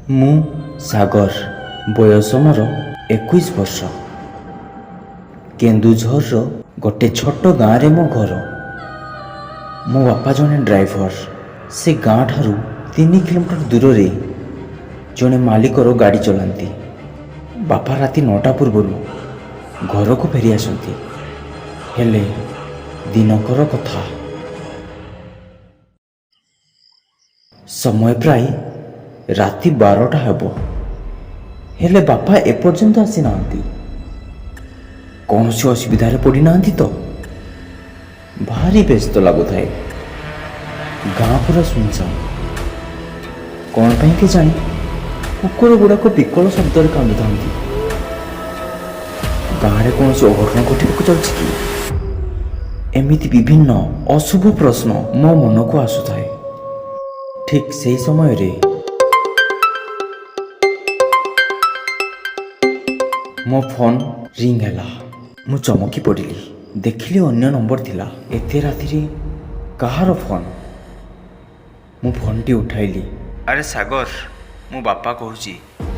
ମୁଁ ସାଗର। ବୟସ ମୋର 21 ବର୍ଷ। କେନ୍ଦୁଝରର ଗୋଟେ ଛୋଟ ଗାଁରେ ମୋ ଘର। ମୋ ବାପା ଜଣେ ଡ୍ରାଇଭର। ସେ ଗାଁ ଠାରୁ 3 କିଲୋମିଟର ଦୂରରେ ଜଣେ ମାଲିକର ଗାଡ଼ି ଚଲାନ୍ତି। ବାପା ରାତି 9ଟା ପୂର୍ବରୁ ଘରକୁ ଫେରି ଆସନ୍ତି। ହେଲେ ଦିନକର କଥା, ସମୟ ପ୍ରାୟ ରାତି 12ଟା ହେବ। ହେଲେ ବାପା ଏପର୍ଯ୍ୟନ୍ତ ଆସିନାହାନ୍ତି। କୌଣସି ଅସୁବିଧାରେ ପଡ଼ିନାହାନ୍ତି ତ? ଭାରି ବ୍ୟସ୍ତ ଲାଗୁଥାଏ। ଗାଁ ପୁରା ଶୂନଶାନ। କ'ଣ ପାଇଁ କେଜାଣି କୁକୁର ଗୁଡ଼ାକ ବିକଳ ଶବ୍ଦରେ କାନ୍ଦୁଥାନ୍ତି। ଗାଁରେ କୌଣସି ଅଘଟଣ ଘଟିବାକୁ ଯାଉଛି କି? ଏମିତି ବିଭିନ୍ନ ଅଶୁଭ ପ୍ରଶ୍ନ ମୋ ମନକୁ ଆସୁଥାଏ। ଠିକ୍ ସେହି ସମୟରେ ମୋ ଫୋନ୍ ରିଙ୍ଗ ହେଲା। ମୁଁ ଚମକି ପଡ଼ିଲି। ଦେଖିଲି ଅନ୍ୟ ନମ୍ବର ଥିଲା। ଏତେ ରାତିରେ କାହାର ଫୋନ୍? ମୁଁ ଫୋନ୍ଟି ଉଠାଇଲି। ଆରେ ସାଗର, ମୁଁ ବାପା କହୁଛି।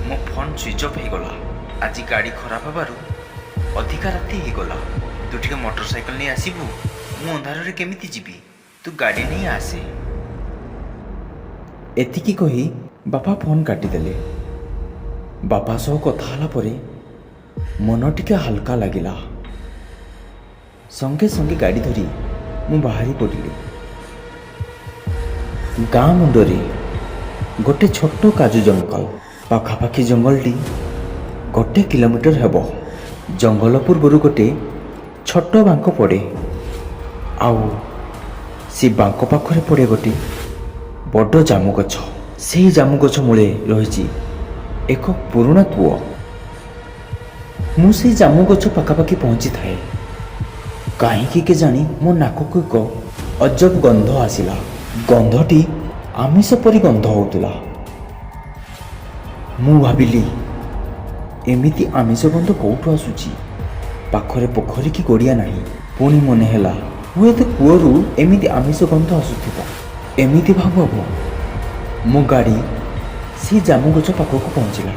ମୋ ଫୋନ୍ ସୁଇଚ୍ ଅଫ୍ ହେଇଗଲା। ଆଜି ଗାଡ଼ି ଖରାପ ହେବାରୁ ଅଧିକା ରାତି ହେଇଗଲା। ତୁ ଟିକେ ମୋଟର ସାଇକେଲ ନେଇ ଆସିବୁ? ମୁଁ ଅନ୍ଧାରରେ କେମିତି ଯିବି? ତୁ ଗାଡ଼ି ନେଇ ଆସେ। ଏତିକି କହି ବାପା ଫୋନ୍ କାଟିଦେଲେ। ବାପା ସହ କଥା ହେଲା ପରେ ମନ ଟିକେ ହାଲକା ଲାଗିଲା। ସଙ୍ଗେ ସଙ୍ଗେ ଗାଡ଼ି ଧରି ମୁଁ ବାହାରି ପଡ଼ିଲି। ଗାଁ ମୁଣ୍ଡରେ ଗୋଟେ ଛୋଟ କାଜୁ ଜଙ୍ଗଲ। ପାଖାପାଖି ଜଙ୍ଗଲଟି 1 କିଲୋମିଟର ହେବ। ଜଙ୍ଗଲ ପୂର୍ବରୁ ଗୋଟେ ଛୋଟ ବାଙ୍କ ପଡ଼େ, ଆଉ ସେ ବାଙ୍କ ପାଖରେ ପଡ଼େ ଗୋଟେ ବଡ଼ ଜାମୁ ଗଛ। ସେହି ଜାମୁ ଗଛ ମୂଳେ ରହିଛି ଏକ ପୁରୁଣା କୂଅ। ମୁଁ ସେଇ ଜାମୁ ଗଛ ପାଖାପାଖି ପହଞ୍ଚିଥାଏ, କାହିଁକି କେଜାଣି ମୋ ନାକକୁ ଏକ ଅଜବ ଗନ୍ଧ ଆସିଲା। ଗନ୍ଧଟି ଆମିଷ ପରି ଗନ୍ଧ ହେଉଥିଲା। ମୁଁ ଭାବିଲି, ଏମିତି ଆମିଷ ଗନ୍ଧ କେଉଁଠୁ ଆସୁଛି? ପାଖରେ ପୋଖରୀ କି ଗଡ଼ିଆ ନାହିଁ। ପୁଣି ମନେ ହେଲା, ହୁଏତ କୂଅରୁ ଏମିତି ଆମିଷ ଗନ୍ଧ ଆସୁଥିବ। ଏମିତି ଭାବୁ ଭାବୁ ମୋ ଗାଡ଼ି ସେଇ ଜାମୁ ଗଛ ପାଖକୁ ପହଞ୍ଚିଲା।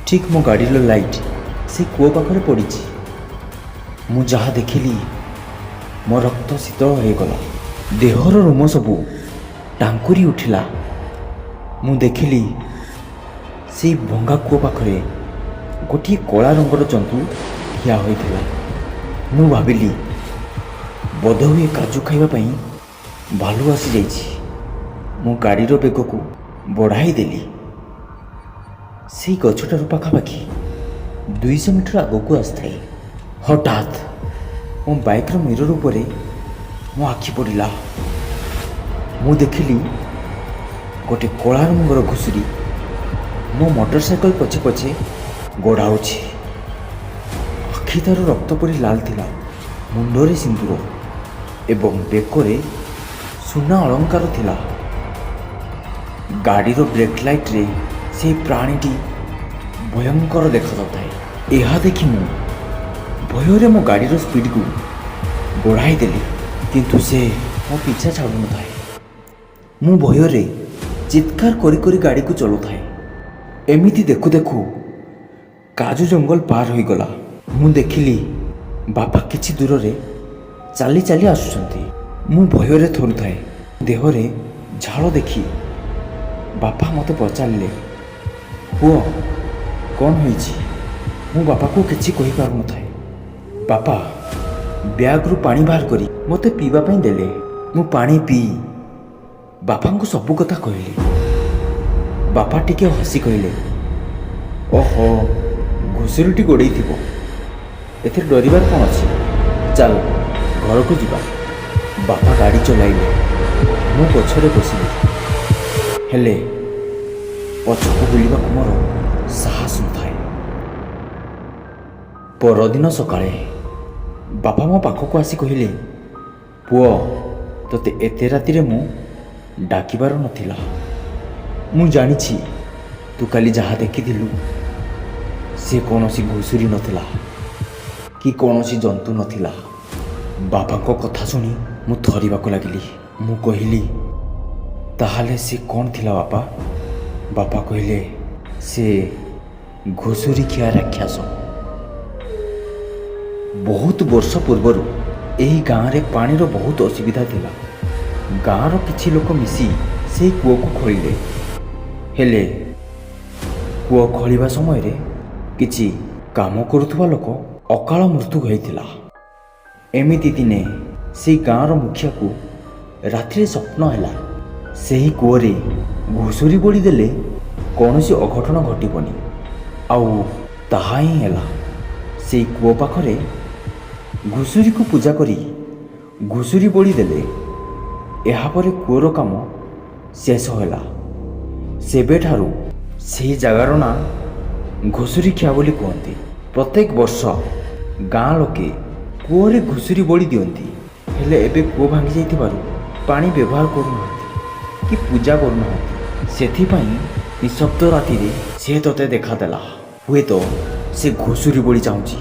ଠିକ୍ ମୋ ଗାଡ଼ିର ଲାଇଟ୍ ସେ କୂଅ ପାଖରେ ପଡ଼ିଛି। ମୁଁ ଯାହା ଦେଖିଲି, ମୋ ରକ୍ତ ଶୀତଳ ହୋଇଗଲା। ଦେହର ରୋମ ସବୁ ଟାଙ୍କୁରି ଉଠିଲା। ମୁଁ ଦେଖିଲି, ସେଇ ଭଙ୍ଗା କୂଅ ପାଖରେ ଗୋଟିଏ କଳା ରଙ୍ଗର ଜନ୍ତୁ ଠିଆ ହୋଇଥିଲା। ମୁଁ ଭାବିଲି, ବୋଧହୁଏ କାଜୁ ଖାଇବା ପାଇଁ ଭାଲୁ ଆସିଯାଇଛି। ମୁଁ ଗାଡ଼ିର ବେଗକୁ ବଢ଼ାଇ ଦେଲି। ସେଇ ଗଛଟାରୁ ପାଖାପାଖି 200 ମିଟର ଆଗକୁ ଆସିଥାଏ, ହଠାତ୍ ମୋ ବାଇକ୍ର ମିରର ଉପରେ ମୋ ଆଖି ପଡ଼ିଲା। ମୁଁ ଦେଖିଲି, ଗୋଟେ କଳା ରଙ୍ଗର ଘୁଷୁରୀ ମୋ ମୋଟର ସାଇକେଲ ପଛେ ପଛେ ଗୋଡ଼ାଉଛି। ଆଖି ତାର ରକ୍ତ ପରି ଲାଲ ଥିଲା। ମୁଣ୍ଡରେ ସିନ୍ଦୁର ଏବଂ ବେକରେ ସୁନା ଅଳଙ୍କାର ଥିଲା। ଗାଡ଼ିର ବ୍ରେକ୍ ଲାଇଟ୍ରେ ସେହି ପ୍ରାଣୀଟି ଭୟଙ୍କର ଦେଖାଯାଉଥାଏ। ଏହା ଦେଖି ମୁଁ ଭୟରେ ମୋ ଗାଡ଼ିର ସ୍ପିଡ଼କୁ ବଢ଼ାଇ ଦେଲି, କିନ୍ତୁ ସେ ମୋ ପିଛା ଛାଡ଼ୁନଥାଏ। ମୁଁ ଭୟରେ ଚିତ୍କାର କରି କରି ଗାଡ଼ିକୁ ଚଲାଉଥାଏ। ଏମିତି ଦେଖୁ ଦେଖୁ କାଜୁ ଜଙ୍ଗଲ ପାର ହୋଇଗଲା। ମୁଁ ଦେଖିଲି, ବାପା କିଛି ଦୂରରେ ଚାଲି ଚାଲି ଆସୁଛନ୍ତି। ମୁଁ ଭୟରେ ଥରୁଥାଏ। ଦେହରେ ଝାଳ ଦେଖି ବାପା ମୋତେ ପଚାରିଲେ, "ପୁଅ, କ'ଣ ହୋଇଛି?" ମୁଁ ବାପାକୁ କିଛି କହିପାରୁନଥାଏ। ବାପା ବ୍ୟାଗରୁ ପାଣି ବାହାର କରି ମୋତେ ପିଇବା ପାଇଁ ଦେଲେ। ମୁଁ ପାଣି ପିଇ ବାପାଙ୍କୁ ସବୁ କଥା କହିଲି। ବାପା ଟିକେ ହସି କହିଲେ, "ଓହୋ, ଘୁଷୁରୀଟି ଗୋଡ଼େଇଥିବ। ଏଥିରେ ଡରିବାର କ'ଣ ଅଛି? ଚାଲ, ଘରକୁ ଯିବା।" ବାପା ଗାଡ଼ି ଚଲାଇଲେ, ମୁଁ ପଛରେ ବସିଲି। ହେଲେ ପଛକୁ ବୁଲିବାକୁ ମୋର ସାହସ ନଥାଏ। ପରଦିନ ସକାଳେ ବାପା ମୋ ପାଖକୁ ଆସି କହିଲେ, "ପୁଅ, ତୋତେ ଏତେ ରାତିରେ ମୁଁ ଡାକିବାର ନଥିଲା। ମୁଁ ଜାଣିଛି, ତୁ କାଲି ଯାହା ଦେଖିଥିଲୁ ସେ କୌଣସି ଘୁଷୁରୀ ନଥିଲା କି କୌଣସି ଜନ୍ତୁ ନଥିଲା।" ବାପାଙ୍କ କଥା ଶୁଣି ମୁଁ ଥରିବାକୁ ଲାଗିଲି। ମୁଁ କହିଲି, "ତାହେଲେ ସେ କ'ଣ ଥିଲା, ବାପା?" ବାପା କହିଲେ, ସେ ଘୁଷୁରୀ ଖିଆ ରାକ୍ଷସ। ବହୁତ ବର୍ଷ ପୂର୍ବରୁ ଏହି ଗାଁରେ ପାଣିର ବହୁତ ଅସୁବିଧା ଥିଲା। ଗାଁର କିଛି ଲୋକ ମିଶି ସେହି କୂଅକୁ ଖୋଳିଲେ। ହେଲେ କୂଅ ଖୋଳିବା ସମୟରେ କିଛି କାମ କରୁଥିବା ଲୋକ ଅକାଳ ମୃତ୍ୟୁ ହୋଇଥିଲା। ଏମିତି ଦିନେ ସେଇ ଗାଁର ମୁଖିଆକୁ ରାତିରେ ସ୍ୱପ୍ନ ହେଲା, ସେହି କୂଅରେ ଘୁଷୁରୀ ବୋଳି ଦେଲେ କୌଣସି ଅଘଟଣ ଘଟିବନି। ଆଉ ତାହା ହିଁ ହେଲା। ସେଇ କୂଅ ପାଖରେ ଘୁଷୁରୀକୁ ପୂଜା କରି ଘୁଷୁରୀ ବୋଳି ଦେଲେ। ଏହାପରେ କୂଅର କାମ ଶେଷ ହେଲା। ସେବେଠାରୁ ସେହି ଜାଗାର ନାଁ ଘୁଷୁରୀ ଖିଆ ବୋଲି କୁହନ୍ତି। ପ୍ରତ୍ୟେକ ବର୍ଷ ଗାଁ ଲୋକେ କୂଅରେ ଘୁଷୁରୀ ବୋଳି ଦିଅନ୍ତି। ହେଲେ ଏବେ କୂଅ ଭାଙ୍ଗି ଯାଇଥିବାରୁ ପାଣି ବ୍ୟବହାର କରୁନାହାନ୍ତି କି ପୂଜା କରୁନାହାନ୍ତି। ସେଥିପାଇଁ ନିଶବ୍ଦ ରାତିରେ ସେ ତୋତେ ଦେଖାଦେଲା। ହୁଏତ ସେ ଘୁଷୁରୀ ବୋଳି ଚାହୁଁଛି।